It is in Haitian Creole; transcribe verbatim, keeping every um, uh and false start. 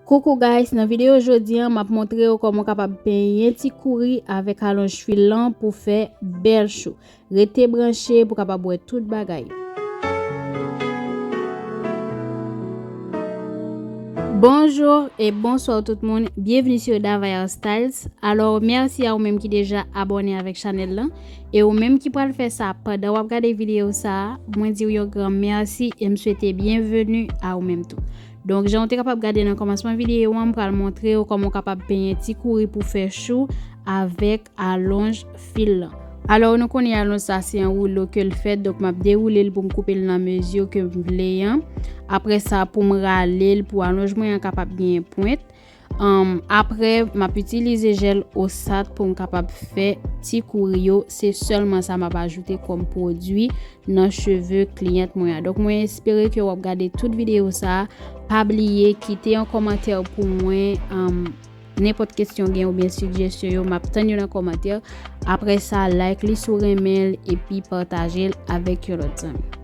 Coucou guys, nan videyo jodi an, m ap montre w kòman w kapab penyen ti kouri avèk alonj fil lan pou fè bèl chou. Rete branche pou w kapab wè tout bagay. Bonjour et bonsoir tout moun, bienvenue sur Davaya Styles. Alò, mèsi a ou menm ki deja abòne avèk chanèl lan. E ou menm ki pral fè sa pandan w ap gade videyo sa a, mwen di w yon gran mèsi e m swete byenveni a ou menm tou. Donk, jan w te kapab gade nan kòmansman videyo an, m pral montre w kòman w kapab penyen ti kouri pou fè chou avèk alonj fil lan. Alò, nou konnen alonj sa se yon woulo ke l fèt, donk m ap dewoule l pou m koupe l nan mezi ke m vle an. Apre sa, pou m rale l pou alonj mwen an kapab genyen pwent. Anm, apre, m ap itilize jèl Osat pou m kapab fè ti kouri yo. Se sèlman sa m ap ajoute kòm pwodui nan cheve kliyant mwen an. Donk, mwen espere ke w ap gade tout videyo sa a. Pa bliye kite yon kòmantè pou mwen, anm, nenpòt kesyon gen oubyen sigjesyon yo, m ap tann yo nan kòmantè. Apre sa, like li si w renmen l, epi pataje l avèk yon lòt zanmi.